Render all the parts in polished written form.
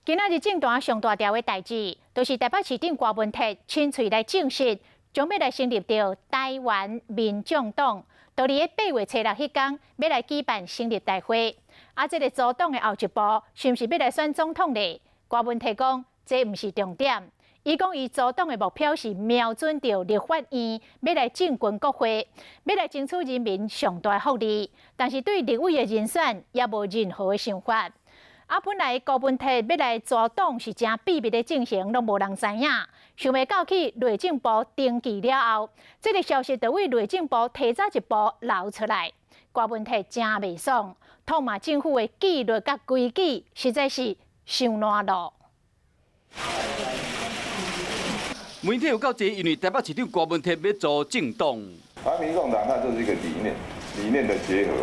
今仔日政壇上大條的代誌，就是台北市長郭文鐵親喙來證實，將欲來成立著台灣民眾黨。到佇咧8月初6彼工，欲來舉辦成立大會。啊，這个組黨的後一步，是毋是欲來選總統咧？郭文鐵講，這毋是重點。伊講伊組黨的目標是瞄準著立法院，欲來進軍國會，欲來爭取人民上大福利。但是對立委的人選，也無任何的想法。啊，本來郭文鐵欲來組黨是誠秘密的進行，攏無人知影。想袂到去內政部登記了後，這个消息就對內政部提早一步流出來。郭文鐵誠袂爽，痛罵政府的紀律佮規矩實在是傷爛囉。媒體有夠濟，因為台北市長郭文鐵欲組政黨。台民眾黨，它就是一個理念，理念的結合。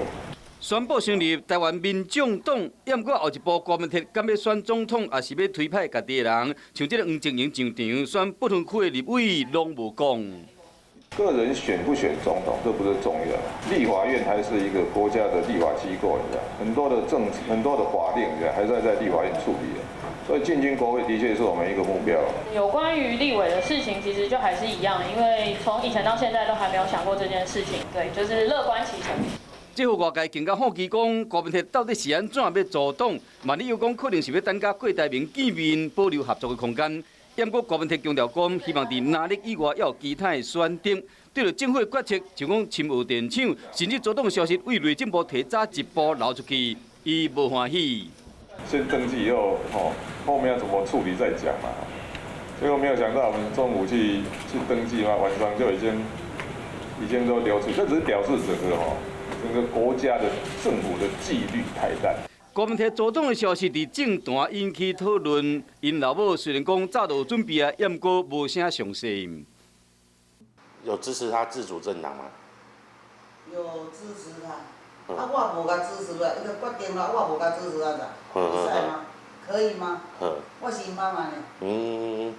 宣布成立台灣民眾黨，毋過後一步郭文鐵敢欲選總統，抑是欲推派家己的人，像這个黃靜瑩上場選不分區的立委，攏無講。個人選不選總統，這不是重要。立法院還是一個國家的立法機構，你知道，很多的政策、很多的法令，還是在立法院處理的。所以進軍國會的確是我們一個目標。有關於立委的事情，其實就還是一樣，因為從以前到現在都還沒有想過這件事情。對，就是樂觀其成。這予外界更加好奇，講郭文鐵到底是按怎欲組黨？嘛，你又講可能是欲等佮郭台銘見面，保留合作的空間。毋過郭文鐵強調講，希望佇藍綠以外，猶有其他的選擇。對著政府的決策，像講深澳電廠，甚至組黨消息對內政部提早一步流出去，伊無歡喜。先登記以後，吼，後面要怎麼處理再講嘛。結果沒有想到，我們中午去登記嘛，晚上就已經都流出，這只是表示整個吼，整個國家的政府的紀律太爛。郭文鐵組黨的消息佇政壇引起討論，𪜶老母雖然講早就有準備啊，毋過無啥詳細。有支持他自組政黨嗎？有支持他，啊，我無共支持啊，伊就決定了，我無共支持啊，咋？會使嗎？可以嗎？我是𪜶媽媽呢。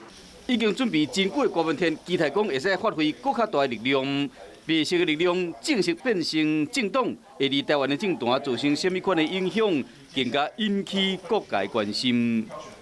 已經準備真久的郭文鐵，期待講會使發揮閣較大的力量。白色的力量正式變成政黨，會佇台灣的政壇造成啥物款的影響，更加引起各界關心。